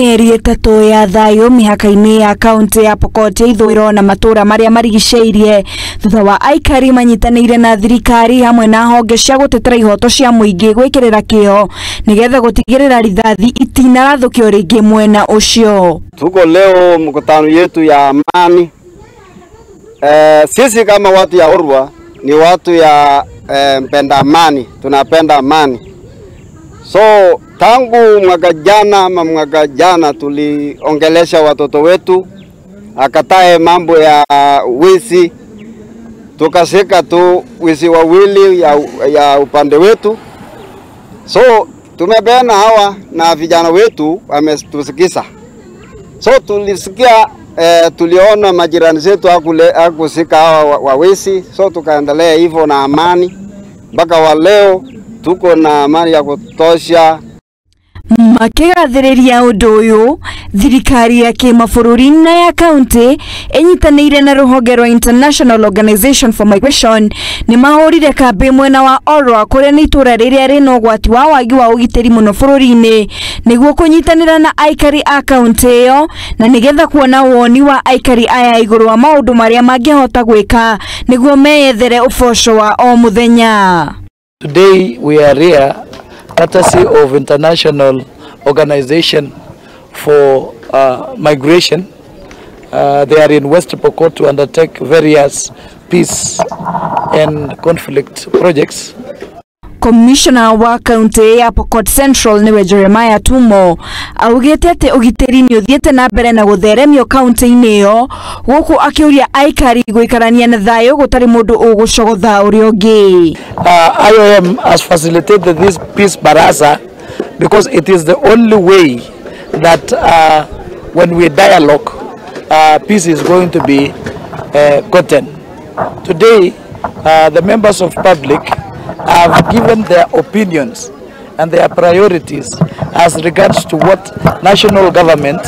Mĩeri 3 ya thayũ mĩhaka-inĩ ya kaunti ya Pokot ya ithũĩro na matũra marĩa marigicĩirie thutha wa aikari manyitanĩire na thirikari hamwe na honge cia gũtetera ihoto cia mũingĩ gwĩkĩrĩra kĩo nĩgetha gũtigĩrĩra rithathi itinarathũkio rĩngĩ mwena ũcio. Tuko leo mkutano yetu ya amani. Sisi kama watu ya Orwa ni watu ya mpenda amani, tunapenda amani. So tangu mwaka jana ama mwaka jana tuliongelesha watoto wetu akatae mambo ya wizi, tukashika tu wizi wawili ya upande wetu. So tumepeana hawa na vijana wetu wametusikiza. So tulisikia, tuliona majirani zetu hakusika hawa wawezi, so tukaendelea hivyo na amani mpaka wa leo tuko na amani ya kutosha. Makĩgathĩrĩria ũndũ ũyũ, thirikari ya kĩmabũrũri na ya kaunti ĩnyitanĩire na rũhonge rwa International Organization for Migration nĩ mahũrire kambĩ mwena wa Orwa kũrĩa nĩ itũra rĩrĩa rĩna ũgwati wa wagi wa ũgitĩri mũno bũrũri-inĩ nĩguo kũnyitanĩra na aikari a kaunti ĩyo na nĩgetha kuona woni wa aikari aya igũrũ wa maũndũ marĩa mangĩhota gwĩka nĩguo meyethere ũboco wa o mũthenya. Today we are here courtesy of International Organization for Migration. They are in West Pokot to undertake various peace and conflict projects. Commissioner wa kaunti ya Pokot Central niwe Jeremiah Tumo augite ati ugitiri ni uthiete na mbere na gutheremio kaunti-inĩ ĩyo gũkũ akĩũria aikari gũikarania na thayũ gũtarĩ mũndũ ũgũcogotha ũrĩa ũngĩ. IOM has facilitated this peace baraza because it is the only way that when we dialogue, peace is going to be gotten. Today, the members of public have given their opinions and their priorities as regards to what national government,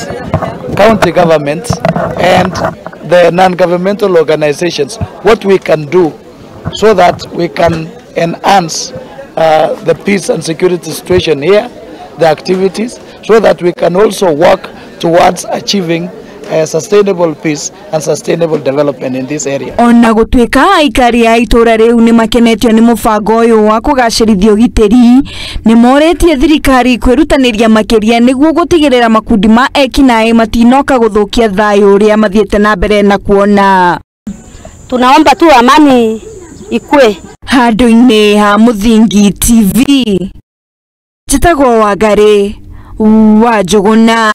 county government, and the non-governmental organizations, what we can do so that we can enhance the peace and security situation here, the activities, so that we can also work towards achieving a sustainable peace and sustainable development in this area. Ona gũtuĩka aikari a itũra rĩu nĩ makenetio nĩ mũbango ũyũ wa kũgacĩrithia ũgitĩri, nĩ morĩtie thirikari kwĩrutanĩria makĩria nĩguo gũtigĩrĩra makundi ma ekinaĩ matinoka gũthũkia thayũ ũrĩa mathiĩte na mbere na kuona. Tunaomba tu amani ikue. Handũ-inĩ ha Mũthingi TV, njĩtagwo Wangari wa Njũgũna.